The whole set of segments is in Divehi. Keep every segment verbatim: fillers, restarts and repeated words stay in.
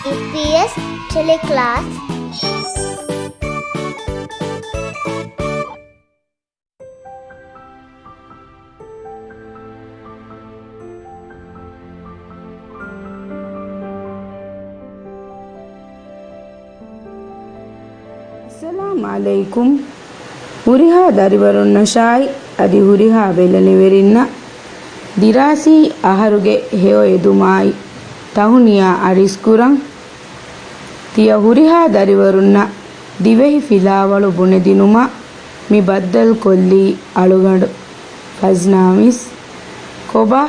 އީޕީއެސް ޓެލެކްލާސް. އައްސަލާމް ޢަލައިކުމް. ހުރިހާ ދަރިވަރުންނަށާއި އަދި ހުރިހާ ބެލެނިވެރިންނަށް ދިރާސީ އަހަރުގެ ހެޔޮ އެދުމާއި ތަހުނިޔާ އަރިސްކުރަން. ތިޔަ ހުރިހާ ދަރިވަރުންނަށް ދިވެހި ފިލާވަޅު ބުނެދިނުމަށް މި ބައްދަލުކޮށްލީ އަޅުގަނޑު ފަޒްނާ މިސް. ކޮބާ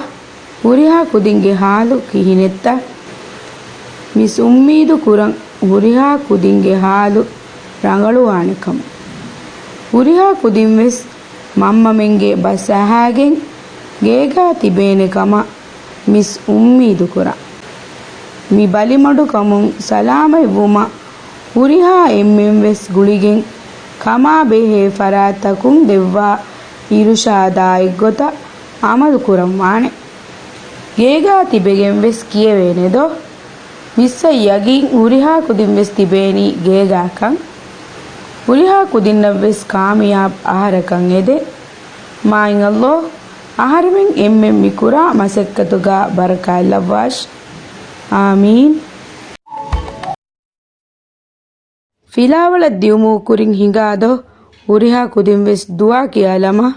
ހުރިހާ ކުދިންގެ ހާލު ކިހިނެއްތަ؟ މިސް އުއްމީދު ކުރަން ހުރިހާ ކުދިންގެ ހާލު ރަނގަޅުވާނެ ކަމަށް. ހުރިހާ ކުދިން ވެސް މަންމަމެންގެ ބަސް އަހާގެން ގޭގާ ތިބޭނެ ކަމަށް މިސް އުއްމީދު ކުރަން. މި ބަލިމަޑުކަމުން ސަލާމަތްވުމަށް ހުރިހާ އެންމެން ވެސް ގުޅިގެން ކަމާ ބެހޭ ފަރާތްތަކުން ދެއްވާ އިރުޝާދާ އެއްގޮތަށް ޢަމަލު ކުރަން ވާނެ. ގޭގާ ތިބެގެން ވެސް ކިޔެވޭނެ ދޯ؟ މިސްއަށް ޔަގީން ހުރިހާ ކުދިން ވެސް ތިބޭނީ ގޭގާކަން. ހުރިހާ ކުދިންނަށް ވެސް ކާމިޔާބު އަހަރަކަށް އެދެން. މާތް ﷲ އަހަރެމެން އެންމެން މި ކުރާ މަސައްކަތުގަ ބަރަކާތް ލައްވާށި. އާމީން. ފިލާވަޅަށް ދިއުމުގެ ކުރިން ހިނގާ ދޯ؟ ހުރިހާ ކުދިން ވެސް ދުޢާ ކިޔާލަމާ.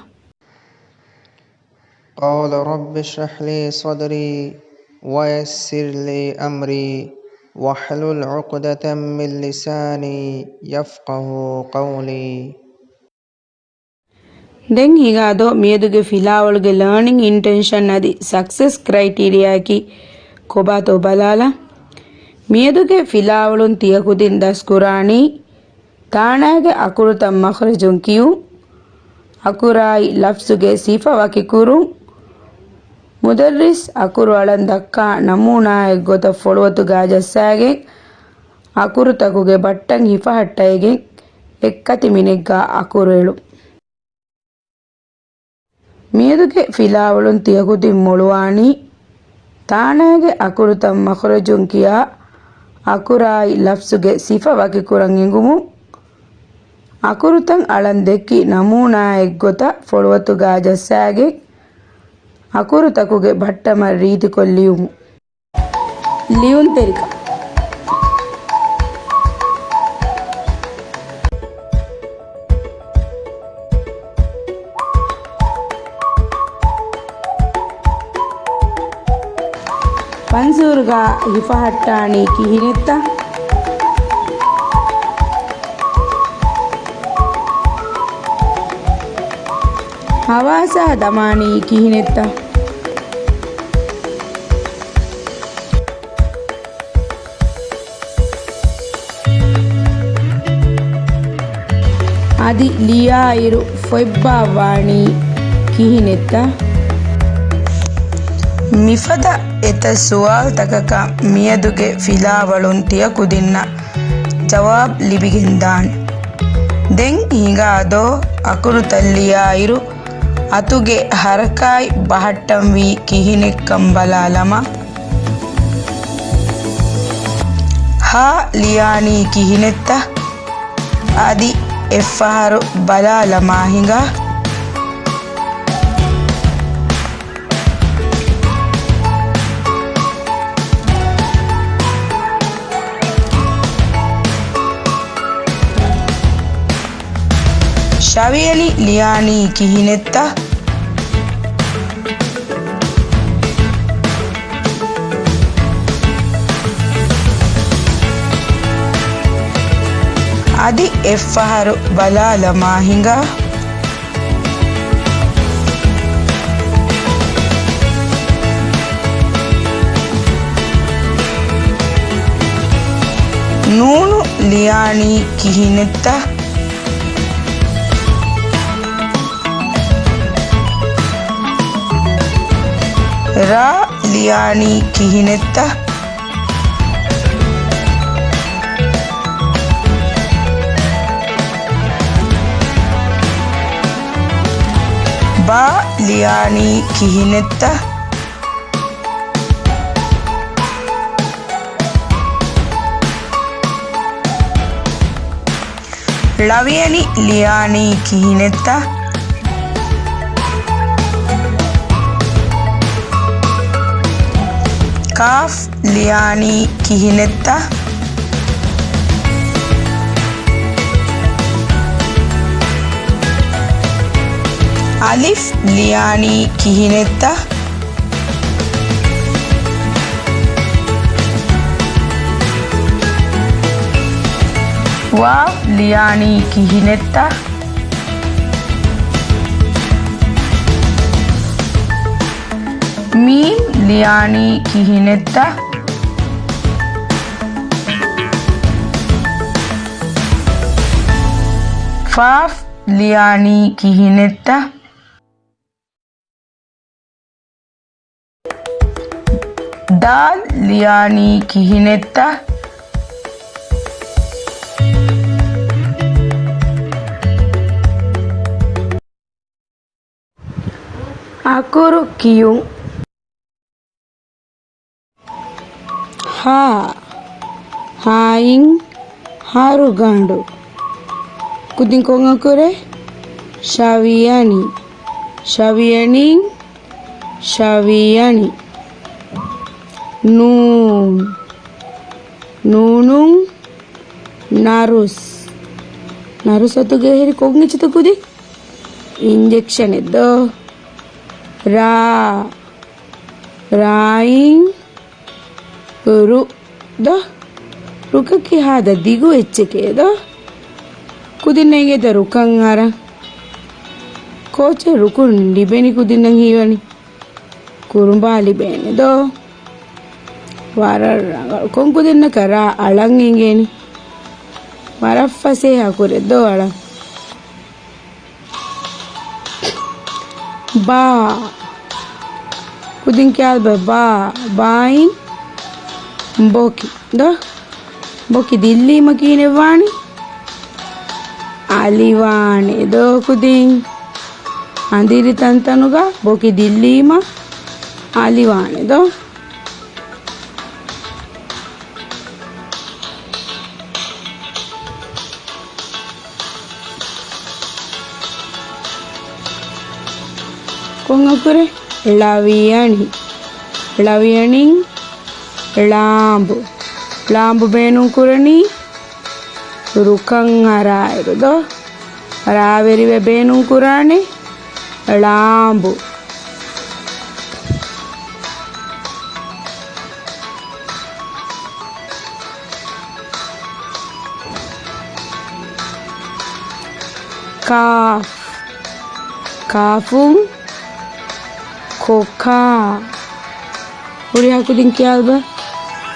قال رب اشرح لي صدري ويسر لي أمري واحلل عقدة من لساني يفقهوا قولي. ދެން ހިނގާ ދޯ މިއަދުގެ ފިލާވަޅުގެ ލާނިން އިންޓެންޝަން އަދި ސަކްސެސް ކްރައިޓީރިއާއަކީ ކޮބާތޯ ބަލާލަން. މިއަދުގެ ފިލާވަޅުން ތިޔަ ކުދިން ދަސްކުރާނީ ތާނައިގެ އަކުރުތައް މަޚްރަޖުން ކިޔުން، އަކުރާއި ލަފްޒުގެ ސިފަ ވަކިކުރުން، މުދައްރިސް އަކުރު އަޅަން ދައްކާ ނަމޫނާއެއްގޮތަށް ފޮޅުވަތުގާ ޖައްސާގެން، އަކުރުތަކުގެ ބައްޓަން ހިފަހައްޓައިގެން އެއްކަތި މިނެއްގާ އަކުރު އެޅުން. މިއަދުގެ ފިލާވަޅުން ތިޔަ ކުދިން މޮޅުވާނީ ތާނައިގެ އަކުރުތައް މަޚްރަޖުން ކިޔާ އަކުރާއި ލަފްޒުގެ ސިފަ ވަކިކުރަން އެނގުމުން، އަކުރުތައް އަޅަން ދެއްކި ނަމޫނާއެއްގޮތަށް ފޮޅުވަތުގާ ޖައްސާގެން، އަކުރުތަކުގެ ބައްޓަމަށް ރީތިކޮށް ލިޔުމުން. ލިޔުންތެރިކަން. ފަންޖޫރުގާ ހިފަހައްޓާނީ ކިހިނެއްތަ؟ ހަވާސާ ދަމާނީ ކިހިނެއްތަ؟ އަދި ލިޔާއިރު ފޮތްބާއްވާނީ ކިހިނެއްތަ؟ މިފަދަ އެތައް ސުވާލުތަކަކަށް މިއަދުގެ ފިލާވަޅުން ތިޔަ ކުދިންނަށް ޖަވާބު ލިބިގެންދާނެ. ދެން ހިނގާ ދޯ އަކުރުތައް ލިޔާއިރު އަތުގެ ހަރަކާތް ބަހައްޓަންވީ ކިހިނެއްކަން ބަލާލަމާ. ހާ ލިޔާނީ ކިހިނެއްތަ؟ އަދި އެއްފަހަރު ބަލާލަމާ ހިނގާ. ޝަވިޔަލި ލިޔާނީ ކިހިނެއްތަ؟ އަދި އެއްފަހަރު ބަލާލަމާ ހިނގާ. ނޫނު ލިޔާނީ ކިހިނެއްތަ؟ ރާ ލިޔާނީ ކިހިނެއްތަ؟ ބާ ލިޔާނީ ކިހިނެއްތަ؟ ޅ ވިޔަނި ލިޔާނީ ކިހިނެއްތަ؟ ކާފް ލިޔާނީ ކިހިނެއްތަ؟ އަލިފް ލިޔާނީ ކިހިނެއްތަ؟ ވާވް ލިޔާނީ ކިހިނެއްތަ؟ މީމް ލިޔާނީ ކިހިނެއްތަ؟ ފާފް ލިޔާނީ ކިހިނެއްތަ؟ ދާލް ލިޔާނީ ކިހިނެއްތަ؟ އަކުރު ކިޔުން. ހާ. ހާއިން ހަރުގަނޑު. ކުދިން ކޮން އަކުރެއް؟ ޝަވިޔަނި. ޝަވިޔަނިން. ޝަވިޔަނި. ނޫން. ނޫނުން ނަރުސް. ނަރުސް އަތުގަ ހުރި ކޮން އެއްޗެއްތަ ކުދިން؟ އިންޖެކްޝަނެއް ދޯ؟ ރާ. ރާއިން ރު ދޯ؟ ރުކަކީ ހާދަ ދިގު އެއްޗެކޭ ދޯ؟ ކުދިންނަށް އެނގޭތަ ރުކަން އަރަން؟ ކޯޗެއް ރުކުން ލިބެނީ ކުދިންނަށް ހީވަނީ. ކުރުނބާ ލިބޭނެ ދޯ؟ ވަރަށް ރަނގަޅު. ކޮން ކުދިންނަކަށް ރާ އަޅަން އެނގޭނީ؟ ވަރަށް ފަސޭހަ ކުރެއް ދޯ އަޅަން. ބާ. ކުދިން ކިޔާލަބަ ބާ. ބާއިން ބޮކި ދޯ؟ ބޮކި ދިއްލީމަ ކިހިނެއްވާނީ؟ އަލިވާނެ ދޯ ކުދިން؟ އަނދިރި ތަންތަނުގަ ބޮކި ދިއްލީމަ އަލިވާނެ ދޯ؟ ކޮން އަކުރެއް؟ ޅ ވިޔަނި. ޅ ވިޔަނިން ޅާނބު. ޅާނބު ބޭނުން ކުރަނީ ރުކަން އަރާއިރު ދޯ؟ ރާވެރިވެ ބޭނުން ކުރާނެ ޅާނބު. ކާފް. ކާފުން ކޮކާ. ހުރިހާ ކުދިން ކިޔާލަބަ.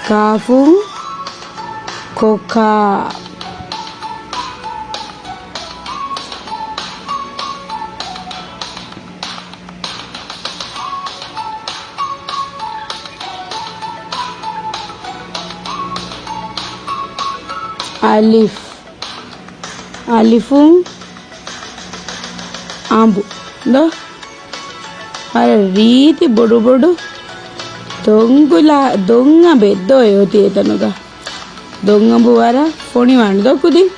ކާފުން ކޮކާ. އަލިފް. އަލިފުން އަނބު ދޯ؟ ވަރަށް ރީތި ބޮޑުބޮޑު ދޮންގުލާ، ދޮންއަނބެއް ދޯ އެ އޮތީ އެތަނުގަ. ދޮންއަނބު ވަރަށް ފޮނިވާނެ ދޯ ކުދިން؟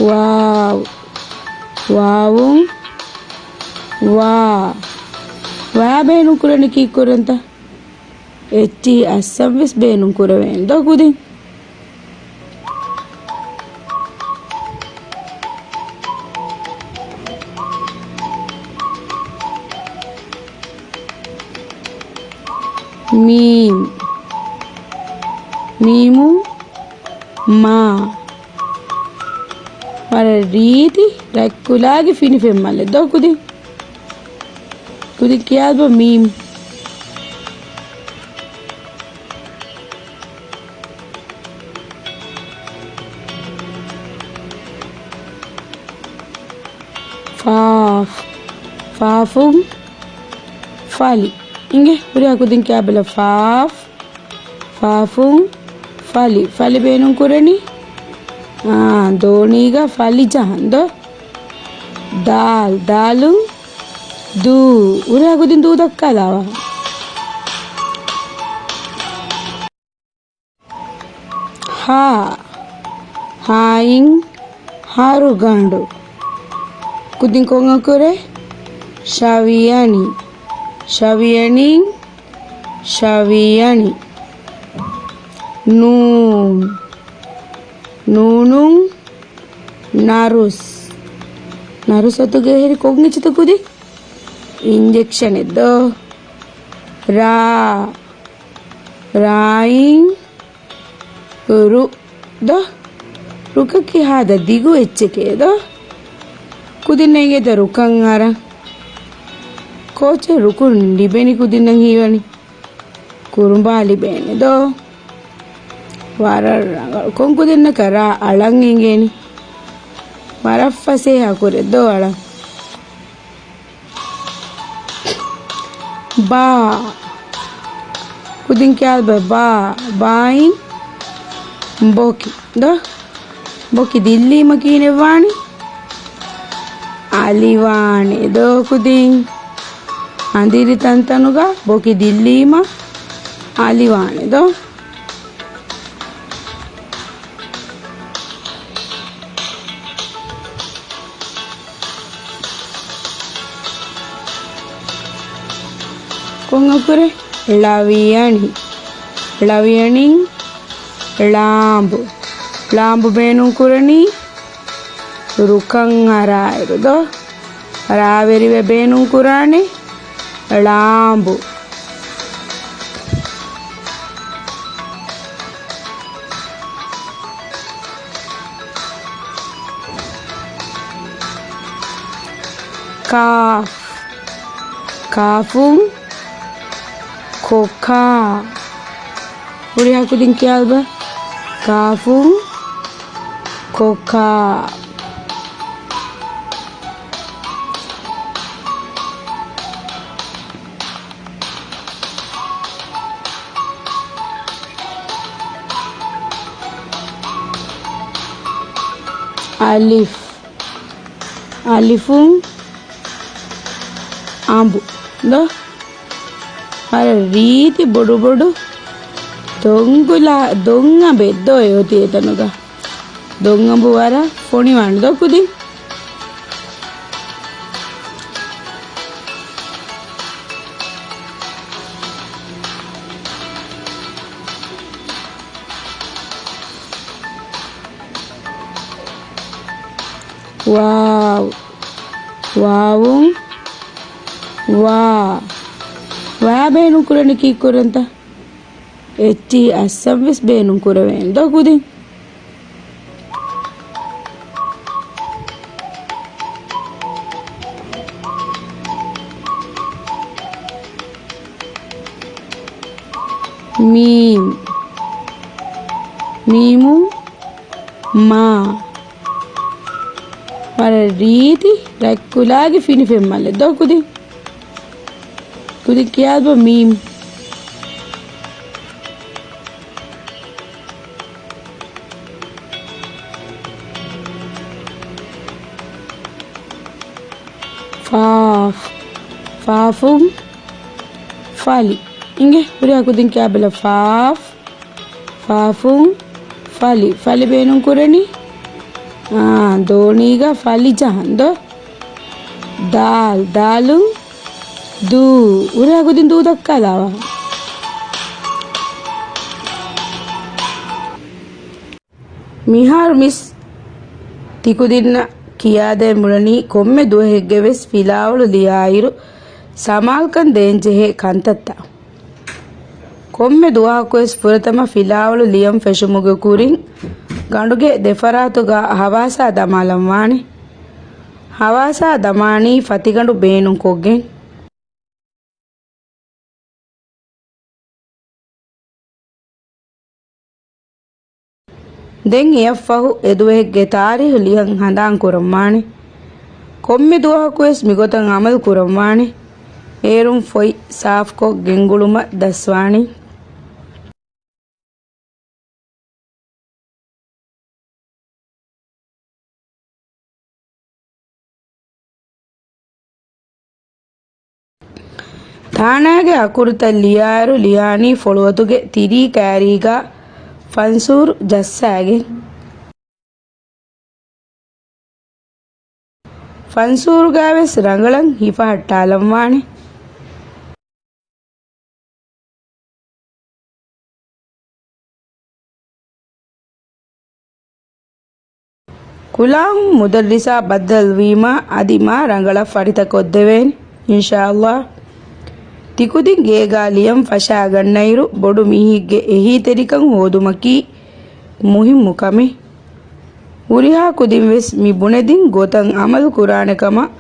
ވާވް. ވާވުން ވާ. ވާ ބޭނުން ކުރަނީ ކީއްކުރަންތަ؟ އެއްޗިހި އައްސަން ވެސް ބޭނުން ކުރެވޭނެ ދޯ ކުދިން؟ މީމް. މީމުން މާ. ވަރަށް ރީތި ރަތްކުލާގެ ފިނިފެންމަލެއް ދޯ ކުދިން؟ ކުދިން ކިޔާލަބަ މީމް. ފާފް. ފާފުން ފަލި. އިނގޭ ހުރިހާ ކުދިން ކިޔާބަލަ. ފާފް. ފާފުން ފަލި. ފަލި ބޭނުން ކުރަނީ، އާ، ދޯނީގަ ފަލި ޖަހަން ދޯ؟ ދާލް، ދާލުން ދޫ. ހުރިހާ ކުދިން ދޫ ދައްކާލާވާ. ހާ، ހާއިން ހަރުގަނޑު. ކުދިން ކޮން އަކުރެއް؟ ޝަވިޔަނި، ޝަވިޔަނިން، ޝަވިޔަނި. ނޫން، ނޫނުން ނަރުސް. ނަރުސް އަތުގަ ހުރި ކޮން އެއްޗެއްތަ ކުދިން؟ އިންޖެކްޝަނެއް ދޯ؟ ރާ، ރާއިން ރު ދޯ؟ ރުކަކީ ހާދަ ދިގު އެއްޗެކޭ ދޯ؟ ކުދިންނަށް އެނގޭތަ ރުކަން އަރަން؟ ކޯޗެއް ރުކުން ލިބެނީ ކުދިންނަށް ހީވަނީ. ކުރުނބާ ލިބޭނެ ދޯ؟ ވަރަށް ރަނގަޅު. ކޮން ކުދިންނަކަށް ރާ އަޅަން އެނގޭނީ؟ ވަރަށް ފަސޭހަ ކުރެއް ދޯ އަޅަން. ބާ. ކުދިން ކިޔާލަބަ ބާ. ބާއިން ބޮކި ދޯ؟ ބޮކި ދިއްލީމަ ކިހިނެއްވާނީ؟ އަލިވާނެ ދޯ ކުދިން؟ އަނދިރި ތަންތަނުގަ ބޮކި ދިއްލީމަ އަލިވާނެ ދޯ؟ ކޮން އަކުރެއް؟ ޅަވިޔަނި. ޅަވިޔަނިން ޅާނބު. ޅާނބު ބޭނުން ކުރަނީ ރުކަން އަރާއިރު ދޯ؟ ރާވެރިވެ ބޭނުން ކުރާނެ ޅާނބު. ކާފް. ކާފުން ކޮކާ. ހުރިހާ ކުދިން ކިޔާލަބަ. ކާފުން ކޮކާ. އަލިފް. އަލިފުން އަނބު ދޯ؟ ވަރަށް ރީތި ބޮޑުބޮޑު ދޮންގުލާ، ދޮންއަނބެއް ދޯ އެ އޮތީ އެތަނުގަ. ދޮންއަނބު ވަރަށް ފޮނިވާނެ ދޯ ކުދިން؟ ވާވް. ވާވުން ވާ. ވާ ބޭނުން ކުރަނީ ކީއްކުރަންތަ؟ އެއްޗިހި އައްސަށްވެސް ބޭނުން ކުރެވޭނެ ދޯ ކުދިން؟ މީމް. މީމުން މާ. ވަރަށް ރީތި ރަތްކުލާގެ ފިނިފެންމަލެއް ދޯ ކުދިން؟ ކުދިން ކިޔާލަބަ މީމް. ފާފް. ފާފުން ފަލި. އިނގޭ ހުރިހާ ކުދިން ކިޔާބަލަ ފާފް. ފާފުން ފަލި. ފަލި ބޭނުން ކުރަނީ، އާ، ދޯނީގަ ފަލި ޖަހަން ދޯ؟ ދާލް. ދާލުން ދޫ. ހުރިހާ ކުދިން ދޫ ދައްކާލާވާ. މިހާރު މިސް ތިކުދިންނަށް ކިޔާދޭން މިއުޅެނީ ކޮންމެ ދުވަހެއްގެ ވެސް ފިލާވަޅު ލިޔާއިރު ސަމާލުކަން ދޭންޖެހޭ ކަންތައްތައް. ކޮންމެ ދުވަހަކުވެސް ފުރަތަމަ ފިލާވަޅު ލިޔަން ފެށުމުގެ ކުރިން ގަނޑުގެ ދެފަރާތުގަ ހަވާސާ ދަމާލަން ވާނެ. ހަވާސާ ދަމާނީ ފަތިގަނޑު ބޭނުންކޮށްގެން. ދެން އެއަށްފަހު އެދުވަހެއްގެ ތާރީހު ލިޔަން ހަނދާން ކުރަންވާނެ. ކޮންމެ ދުވަހަކުވެސް މިގޮތަށް އަމަލު ކުރަންވާނެ. އޭރުން ފޮތް ސާފްކޮށް ގެންގުޅުމަށް ދަސްވާނީ. ތާނާގެ އަކުރުތައް ލިޔާއިރު ލިޔާނީ ފޮޅުވަތުގެ ތިރީ ކާރީގަ ފަންސޫރު ޖައްސާގެން. ފަންސޫރުގަވެސް ރަނގަޅަށް ހިފަހައްޓާލަންވާނެ. ކުލާހުން މުދައްރިސާ ބައްދަލުވީމަ އަދި މާ ރަނގަޅަށް ފަރިތަ ކޮށްދެވޭނެ، އިންޝާﷲ. ތިކުދިން ގޭގާ ލިޔަން ފަށާގަންނައިރު، ބޮޑު މީހެއްގެ އެހީތެރިކަން ހޯދުމަކީ މުހިއްމު ކަމެއް. ހުރިހާ ކުދިން ވެސް މި ބުނެދިން ގޮތަށް އަމަލު ކުރާނެ ކަމަށް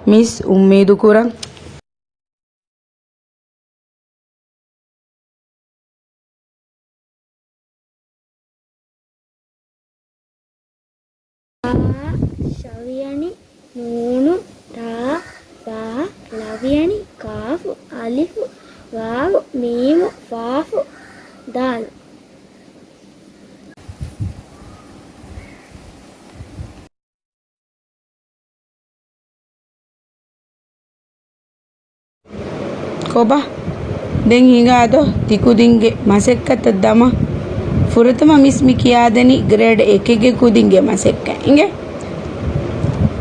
މިސް އުއްމީދު ކުރަން. އާ، ޝަވިޔަނި، ނޫނު، ތާ، ބާ، ޅަވިޔަނި، ކާފު، އަލިފު، ވާވު، މީމު، ފާފު، ދާލު. ކޮބާ؟ ދެން ހިނގާދޯ ތިކުދިންގެ މަސައްކަތަށް ދަމާ. ފުރަތަމަ މިސް މި ކިޔާދެނީ ގްރޭޑް އެކެއްގެ ކުދިންގެ މަސައްކަތް އިނގޭ.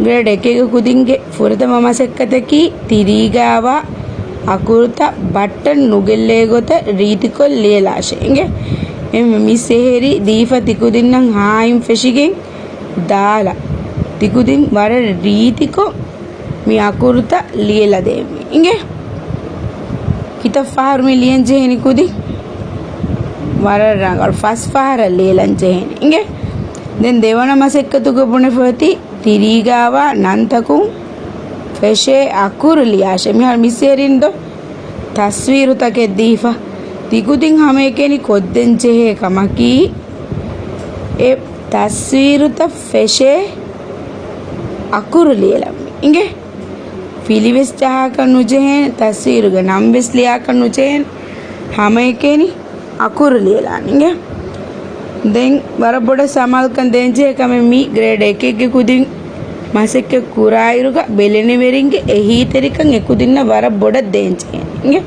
ގްރޭޑް އެކެއްގެ ކުދިންގެ ފުރަތަމަ މަސައްކަތަކީ ތިރީގައިވާ އަކުރުތައް ބައްޓަން ނުގެއްލޭ ގޮތަށް ރީތިކޮށް ލިޔެލާށޭ އިނގޭ. އެހެންވެ މިސް އެހެރީ ދީފަ ތިކުދިންނަށް ހާއިން ފެށިގެން ދާލަ. ތިކުދިން ވަރަށް ރީތިކޮށް މި އަކުރުތައް ލިޔެލަދޭން އިނގޭ. ކިތައް ފަހަރު މި ލިޔަން ޖެހެނީ ކުދިން؟ ވަރަށް ރަނގަޅު. ފަސް ފަހަރަށް ލިޔެލަން ޖެހޭނެ އިނގޭ. ދެން ދެވަނަ މަސައްކަތުގަ ބުނެފަ އޮތީ ތިރީގައިވާ ނަންތަކުން ފެށޭ އަކުރު ލިޔާށޭ. މިހާރު މިސް އެހެރީން ދޯ؟ ތަސްވީރުތަކެއް ދީފަ. ތިކުދިން ހަމައެކަނި ކޮށްދޭން ޖެހޭ ކަމަކީ، އެ ތަސްވީރުތައް ފެށޭ އަކުރު ލިޔެލަން އިނގޭ. ފިލިވެސް ޖަހާކަށް ނުޖެހޭނެ، ތަސްވީރުގެ ނަންވެސް ލިޔާކަށް ނުޖެހޭނެ، ހަމައެކަނި އަކުރު ލިޔެލާން އިނގޭ. ދެން ވަރަށް ބޮޑަށް ސަމާލުކަން ދޭންޖެހޭ ކަމެއް މީ ގްރޭޑް އެކެއްގެ ކުދިން މަސައްކަތް ކުރާއިރުގަ ބެލެނިވެރިންގެ އެހީތެރިކަން އެކުދިންނަށް ވަރަށް ބޮޑަށް ދޭންޖެހޭނެ އިނގޭ.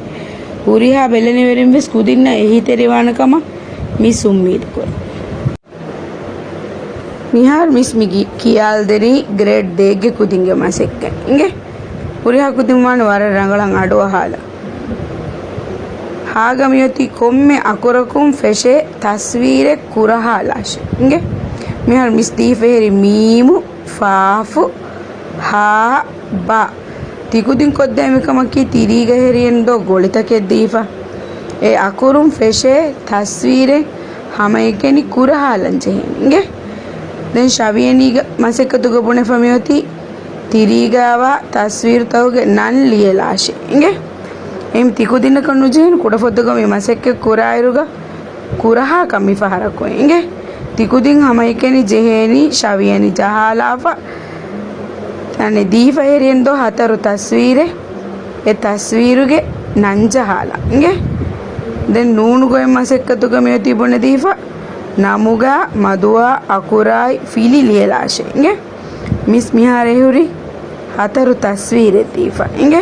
ހުރިހާ ބެލެނިވެރިން ވެސް ކުދިންނަށް އެހީތެރިވާނެ ކަމަށް މިސް އުއްމީދު ކުރަން. މިހާރު މިސް މި ގި-، ކިޔާލަދެނީ ގްރޭޑް ދޭއްގެ ކުދިންގެ މަސައްކަތް އިނގޭ. ހުރިހާ ކުދިން ވާން ވަރަށް ރަނގަޅަށް އަޑުއަހާލަ. ހާގަ މިއޮތީ ކޮންމެ އަކުރަކުން ފެށޭ ތަސްވީރެއް ކުރަހާލާށޭ އިނގޭ. މިހާރު މިސް ދީފަ އެހެރީ މީމު، ފާފު، ހާ، ބާ. ތިކުދިން ކޮށްދޭ މިކަމަކީ ތިރީގަ އެހެރީން ދޯ ގޮޅިތަކެއް ދީފަ. އެ އަކުރުން ފެށޭ ތަސްވީރެއް ހަމައެކަނި ކުރަހާލަން ޖެހޭނެ އިނގޭ. ދެން ޝަވިޔަނީގެ މަސައްކަތުގަ ބުނެފަ މިއޮތީ ތިރީގައިވާ ތަސްވީރުތަކުގެ ނަން ލިޔެލާށޭ އިނގޭ. އެހެން ތިކުދިންނަކަށް ނުޖެހޭނެ ކުޑަފޮތުގަ މި މަސައްކަތް ކުރާއިރުގަ ކުރަހާކަން މިފަހަރަކު އިނގޭ. ތިކުދިން ހަމައެކަނި ޖެހޭނީ ޝަވިޔަނި ޖަހާލާފަ، އަނެއް ދީފަ އެހެރީން ދޯ ހަތަރު ތަސްވީރެއް، އެ ތަސްވީރުގެ ނަން ޖަހާލާ އިނގޭ. ދެން ނޫނު ގޮތް މަސައްކަތުގަ މިއޮތީ ބުނެދީފަ ނަމުގަ މަދުވާ އަކުރާއި ފިލި ލިޔެލާށޭ އިނގޭ. މިސް މިހާރު އެހުރީ ހަތަރު ތަސްވީރެއް ދީފަ އިނގޭ.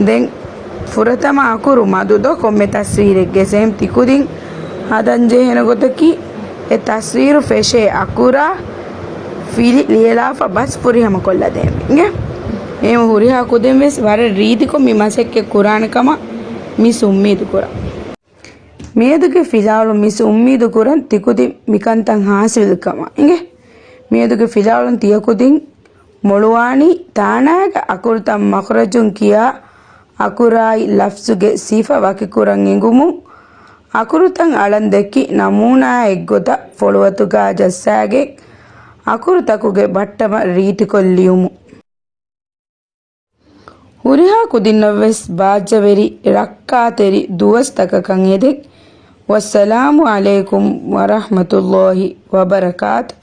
ދެން ފުރަތަމަ އަކުރު މަދު ދޯ ކޮންމެ ތަސްވީރެއްގެ ސޭމް ތިކުދިން ހަދަން ޖެހޭނެ ގޮތަކީ، އެ ތަސްވީރު ފެށޭ އަކުރާ ފިލި ލިޔެލާފަ ބަސް ފުރިހަމަ ކޮށްލަދޭން އިނގޭ. އެހެން ހުރިހާ ކުދިން ވެސް ވަރަށް ރީތިކޮށް މި މަސައްކަތް ކުރާނެ ކަމަށް މިސް އުއްމީދު ކުރަން. މިއަދުގެ ފިލާވަޅުން މިސް އުއްމީދު ކުރަން ތިކުދިން މިކަންތައް ހާސިލް ކަމަށް އިނގޭ. މިއަދުގެ ފިލާވަޅުން ތިޔަކުދިން މޮޅުވާނީ ތާނާގެ އަކުރުތައް މަޚްރަޖުން ކިޔާ އަކުރާއި ލަފްޒުގެ ސިފަ ވަކިކުރަން އެނގުމުން، އަކުރުތައް އަޅަން ދެއްކި ނަމޫނާއާ އެއްގޮތަށް ފޮޅުވަތުގަ ޖައްސާގެން އަކުރުތަކުގެ ބައްޓަމަށް ރީތިކޮށް ލިޔުމުން. ހުރިހާ ކުދިންނަށްވެސް ބާއްޖަވެރި ރައްކާތެރި ދުވަސްތަކަކަށް އެދެން. ވައްސަލާމު ޢަލައިކުމް ވަރަޙްމަތުﷲި ވަބަރަކާތު.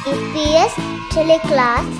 އެސްބީއެސް ޓެލެކްލާސް.